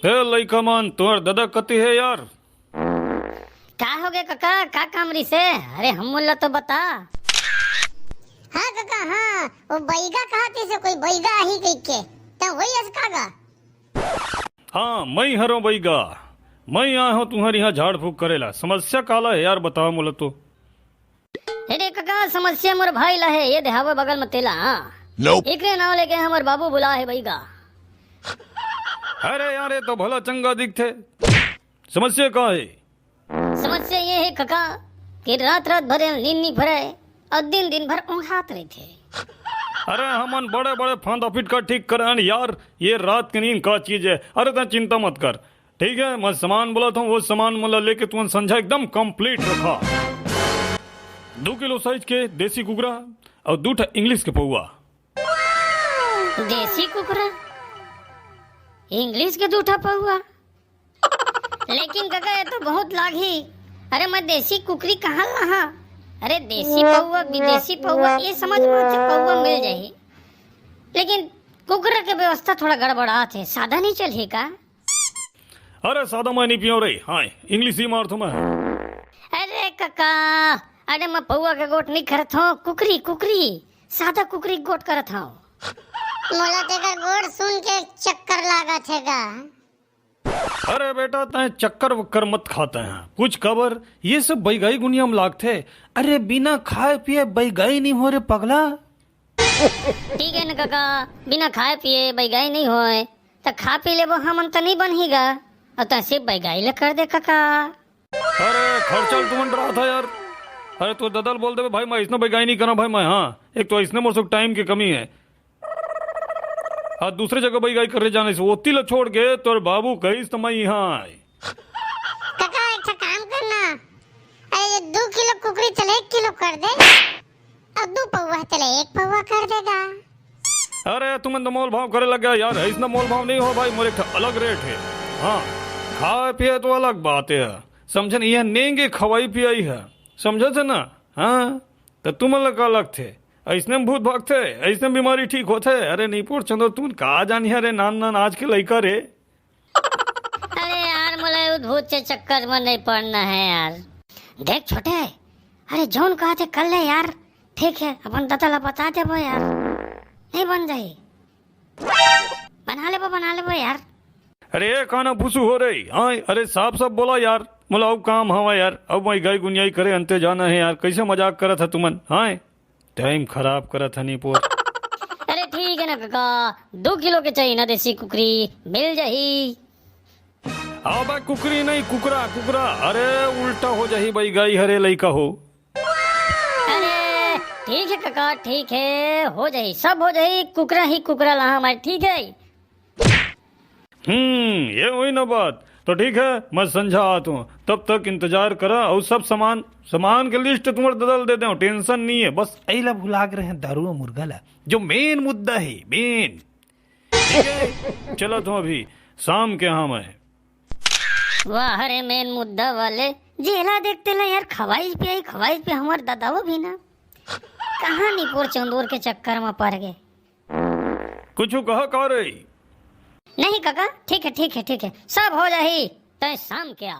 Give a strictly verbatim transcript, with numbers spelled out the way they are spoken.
ए लइका मन, तोर ददा कति हे यार? का होगे कका, का काम रिसे? अरे हमन ला तो बता। हाँ कका, हाँ, वो बैगा कहत रिसे, कोई बैगा आही कहिके, त वही अस का गा? हाँ, मैं हरों बैगा। मैं आए हों तुम्हर इहाँ झाड़ फूँक करे ला। समस्या काला हे यार, बताओ मोला तो। अरे कका, समस्या मोर भाई ला हे, ये देहावे बगल में तेला। Nope। एकरे नाव लेके हमर बाबू बुला हे बैगा। अरे यार, ये तो भला चंगा दिखथे। समस्या का हे? समस्या ये हे कका कि रात रात भर नींद नइ भरय अउ दिन दिन भर ऊँघात रहिथे। अरे हमन बड़े बड़े फांदा फिटका ठीक करे हन यार, ये रात के नींद का चीज हे? अरे तैं चिंता मत कर, ठीक हे? मैं सामान बोलत हों, वो सामान मन ला लेके तुमन संझा एकदम complete रखा। दू किलो size के देसी कुकरा अउ दू ठा English के पौवा। देसी कुकरा, English के दू ठा पौवा। लेकिन कका, ये तो बहुत लागही। अरे, मैं देसी कुकरी कहाँ लाहा? अरे, देसी पौवा, विदेशी पौवा, ये समझ में आथे, पौवा मिल जाही। लेकिन कुकरा के व्यवस्था थोड़ा गड़बड़ात हे, सादा नइ चलही का? अरे, सादा मैं नइ पियों रे, हाँ, English ही मारथों मैं। अरे कका, अरे मैं पौवा के गोठ नइ करत हों, कुकरी, कुकरी, सादा कुकरी के गोठ करत हों। मोला तेकर गोठ सुन के चक्कर लागत हे गा। अरे बेटा, तैं चक्कर वक्कर मत खा तैं, कुछ काबर ये सब बैगाई गुनिया म लागथे। अरे बिना खाए पिए बैगाई नइ होय रे पगला। ठीक हे न कका, बिना खाए पिए बैगाई नइ होय, त खा पी लेबो हमन त नइ बनही गा, अउ तैं सिर्फ बैगाई ल कर दे कका। अरे खर्चा ल तुमन डराथा यार। अरे तोर ददा ल बोल देबे भाई, मैं अइसने बैगाई नइ करँव भाई मैं, हाँ, एक तो अइसने मोर सब time के कमी हे। आज दूसरे जगह बैगाई करे जाने से ओती ल छोड़ के तोर बाबू कहिस त मैं इहाँ आए। कका, एक ठा काम करना, अरे ये दू किलो कुकरी चले एक किलो कर दे, अउ दू पौवा चले एक पौवा कर देगा। अरे तुमन तो मोल भाव करे लग गया यार, अइसना मोल भाव नइ होय भाई, मोर एक ठा अलग rate हे। हाँ, खाए पिए तो अलग बात हे, समझे न, ये नेंगे खवाई पियाई हे, समझे थे ना? हाँ, त तुमन ला का लगथे? अइसने म भूत भागथे, अइसने म बीमारी ठीक होथे? अरे निपोर चंदोर, तुमन का जानिहा रे, नान नान आज के लइका रे। अरे यार, मोला ये भूत के चक्कर में नइ पड़ना हे यार। देख छोटे, अरे जउन कहत हे कर ले यार, ठीक हे, अपन ददा ला बता देबो यार, नइ बन जाही। बना लेबो, बना लेबो यार। अरे ए, काना फुसू हो रे, हाँ, अरे साफ साफ बोला यार, मोला अउ काम हवा यार, अउ मैं गाय गुनियाई करे अंते जाना हे यार, कइसे मजाक करत हा तुमन, हाँ, time खराब करत हा निपोर। अरे ठीक हे ना कका, दू किलो के चाहिए ना देसी कुकरी, मिल जाही। अबे कुकरी नहीं, कुकरा, कुकरा। अरे उल्टा हो जाही बैगाई हरे लइका हो। अरे ठीक हे कका, ठीक हे, हो जाही, सब हो जाही, कुकरा ही कुकरा लाहा मैं, ठीक हे। हम्म, ये होई ना बात। तो ठीक हे, मैं संझा आत हों, तब तक इंतजार करा अउ सब सामान, सामान के list तुम्हर ददा ल दे देंव, tension नइ हे। बस एला भुला गे रहें, दारू अउ मुर्गा ला, जो main मुद्दा हे, main। ठीक हे, चलत हों अभी, शाम के हाँ मैं। वाह रे main मुद्दा वाले, जेला देख तेला यार खवाई पियाई, खवाई पियाई, हमर ददा वो भी ना। कहाँ निपोर चंदोर के चक्कर में पड़ गे। कुछु कहा का रे? नहीं कका, ठीक हे, ठीक हे, ठीक हे, सब हो जाही, तैं शाम के आ।